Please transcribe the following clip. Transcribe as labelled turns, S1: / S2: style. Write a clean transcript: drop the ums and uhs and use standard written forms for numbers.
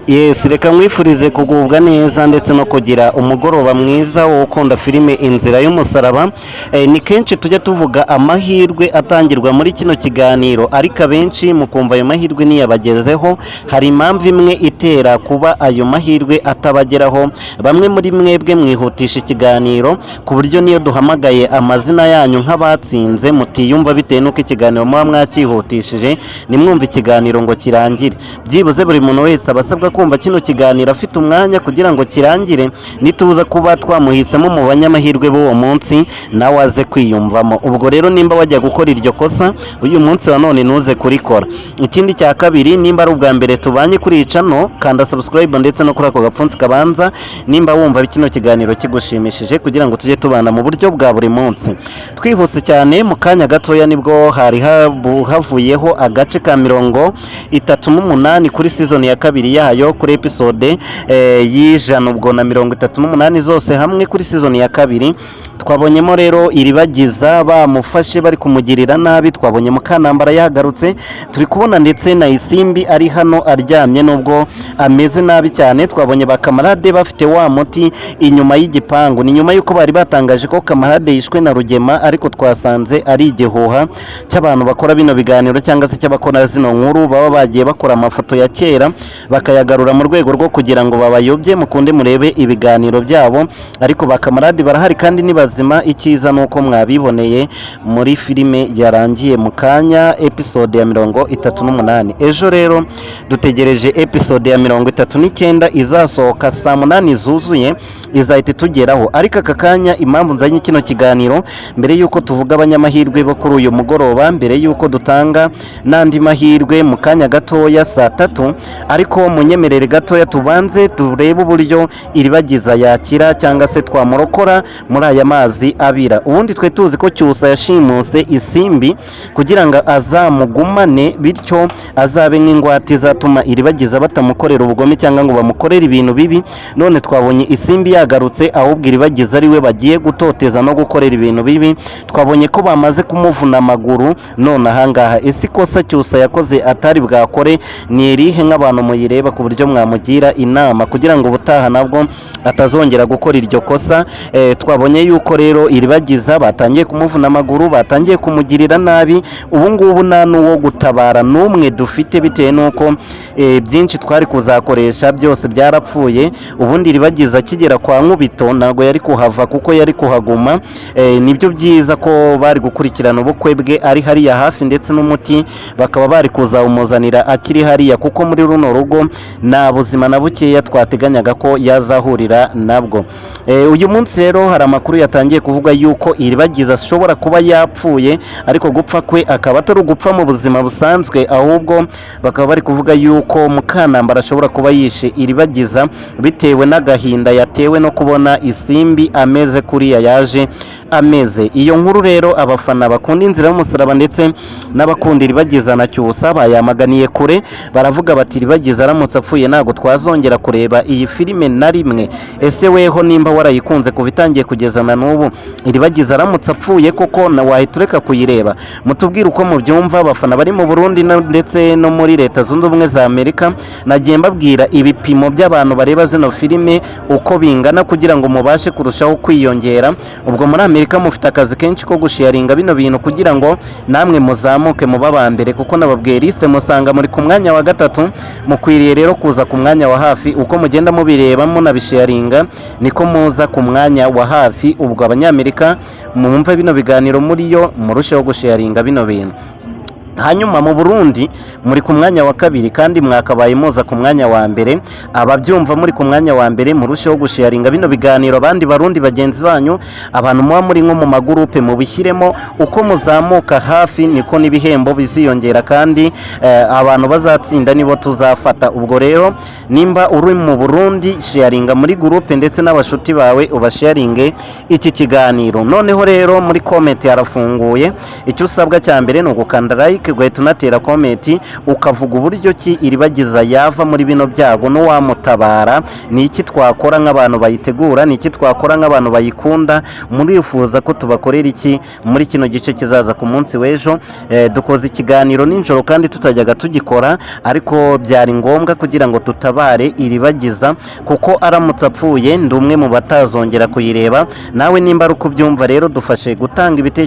S1: Yes, reka nkwifurize kugubwa neza ndetse no kugira umugoroba mwiza wo ukunda filime Inzira y'Umusaraba. Ni kenshi tujya tuvuga amahirwe atangirwa muri kino kiganiro, ariko abenshi mukumva ayo mahirwe ntiyabagezeho. Hari impamvu imwe itera kuba ayo mahirwe atabageraho. Bamwe muri mwebwe mwihutisha ikiganiro ku buryo niyo duhamagaye amazina yanyu nk'abatsinze mutiyumva, bitewe n'uko ikiganiro muba mwacyihutishije, nimwumve ikiganiro ngo kirangire. Byibuze buri muntu wese aba asabwa kumva kino kiganiro afite umwanya kugira ngo kirangire, nituza kuba twamuhisemo mu banyamahirwe b'uwo munsi, nawe aze kwiyumvamo. Ubwo rero nimba wajya gukora iryo kosa uyu munsi wa none, ntuze kurikora. Ikindi cya kabiri, nimba ari ubwa mbere tubanye kuri iyi channel, kanda subscribe ndetse no kuri ako gapfunsi kabanza nimba wumva kino kiganiro kigushimishije, kugira ngo tujye tubana mu buryo bwa buri munsi. Twihuse cyane, mu kanya gatoya nibwo hari havuyeho agace ka 38 kuri season ya kabiri yayo, kuri episode y'100 ubwo na 38 zose hamwe kuri season ya kabiri. Twabonyemo rero Iribagiza bamufashe bari kumugirira nabi, twabonye Mukanambara yagarutse, turi kubona ndetse na Isimbi ari hano aryamye nubwo ameze nabi cyane. Twabonye ba Kamarade bafite wa muti inyuma y'igipangu. Ni nyuma y'uko bari batangaje ko Kamarade yishwe na Rugema, ariko twasanze ari igihuha cy'abantu bakora bino biganiro cyangwa se cy'abakora zino nkuru, baba bagiye bakora amafoto ya kera bakayagarura mu rwego rwo kugira ngo babayobye mukunde murebe ibiganiro byabo. Ariko ba Kamarade barahari kandi ni bazima. Icyiza ni uko mwabiboneye muri filime yarangiye mu kanya, episode ya 38. Ejo rero dutegereje episode ya 39 izasohoka saa 8 zuzuye, izahita itugeraho. Ariko aka kanya, impamvu nzanye kino kiganiro, mbere y'uko tuvuga abanyamahirwe bo kuri uyu mugoroba, mbere y'uko dutanga n'andi mahirwe mu kanya gatoya saa 3, ariko munyemerere gatoya tubanze turebe uburyo Iribagiza yakira cyangwa se twamurokora muri aya mazi abira. Ubundi twe tuzi ko Cyusa yashimuse Isimbi kugira ngo azamugumane, bityo azabe nk'ingwate izatuma Iribagiza batamukorera ubugome cyangwa ngo bamukorere ibintu bibi. None twabonye Isimbi yagarutse, ahubwo Iribagiza ari we bagiye gutoteza no gukorera ibintu bibi. Twabonye ko bamaze kumuvuna amaguru none ahangaha. Ese ikosa Cyusa yakoze atari bwakore ni irihe, nk'abantu muyireba, ku buryo mwamugira inama kugira ngo ubutaha nabwo atazongera gukora iryo kosa? Twabonye yuko rero Iribagiza batangiye kumuvuna amaguru, batangiye kumugirira nabi. Ubu ngubu nta n'uwo gutabara n'umwe dufite, bitewe n'uko byinshi twari kuzakoresha byose byarapfuye. Ubundi Iribagiza akigera kwa Nkubito ntabwo yari kuhava kuko yari kuhaguma. Nibyo byiza ko bari gukurikirana ubukwe bwe ari hariya hafi, ndetse n'umuti bakaba bari kuzawumuzanira akiri hariya, kuko muri runo rugo nta buzima na bukeya twateganyaga ko yazahurira nabwo. Uyu munsi rero hari amakuru yatangiye kuvuga yuko Iribagiza ashobora kuba yapfuye, ariko gupfa kwe akaba atari ugupfa mu buzima busanzwe, ahubwo bakaba bari kuvuga yuko Mukanambara ashobora kuba yishe Iribagiza bitewe n'agahinda yatewe no kubona Isimbi ameze kuriya yaje ameze. Iyo nkuru rero abafana bakunda Inzira y'Umusaraba ndetse n'abakunda Iribagiza na Cyusa bayamaganiye kure, baravuga bati: "Iribagiza aramutse apfuye ntabwo twazongera kureba iyi filime na rimwe." Ese weho, nimba warayikunze kuva itangiye kugeza na n'ubu, Iribagiza aramutse apfuye koko na wahita ureka kuyireba? Mutubwire uko mubyumva. Abafana bari mu Burundi ndetse no muri Leta Zunze Ubumwe za Amerika, nagiye mbabwira ibipimo by'abantu bareba zino filime uko bingana kugira ngo mubashe kurushaho kwiyongera. Ubwo muri Amerika mufite akazi kenshi ko gusharinga bino bintu kugira ngo namwe muzamuke muba aba mbere, kuko nababwiye liste musanga muri ku mwanya wa gatatu. Mukwiriye rero kuza ku mwanya wa hafi. Uko mugenda mubireba munabisharinga, niko muza ku mwanya wa hafi. Ubwo Abanyamerika mwumve bino biganiro muri yo murusheho gusharinga bino bintu. Hanyuma mu Burundi muri ku mwanya wa kabiri kandi mwakabaye muza ku mwanya wa mbere. Ababyumva muri ku mwanya wa mbere, murusheho gusharinga bino biganiro abandi Barundi bagenzi banyu, abantu muba muri nko mu magurupe mubishyiremo. Uko muzamuka hafi niko n'ibihembo biziyongera, kandi abantu bazatsinda nibo tuzafata. Ubwo rero nimba uri mu Burundi, sharinga muri gurupe ndetse n'abashuti bawe ubasharinge iki kiganiro. Noneho rero muri comment harafunguye. Icyo usabwa cya mbere ni ugukanda like. like, ugahita unatera comment, ukavuga uburyo ki Iribagiza yava muri bino byago n'uwamutabara. Ni iki twakora nk'abantu bayitegura? Ni iki twakora nk'abantu bayikunda? Murifuza ko tubakorera iki muri kino gice kizaza ku munsi w'ejo? Dukoze ikiganiro nijoro kandi tutajyaga tugikora, ariko byari ngombwa kugira ngo tutabare Iribagiza, kuko aramutse apfuye ndi umwe mu batazongera kuyireba. Nawe nimba ari uko ubyumva rero, dufashe gutanga ibitekerezo.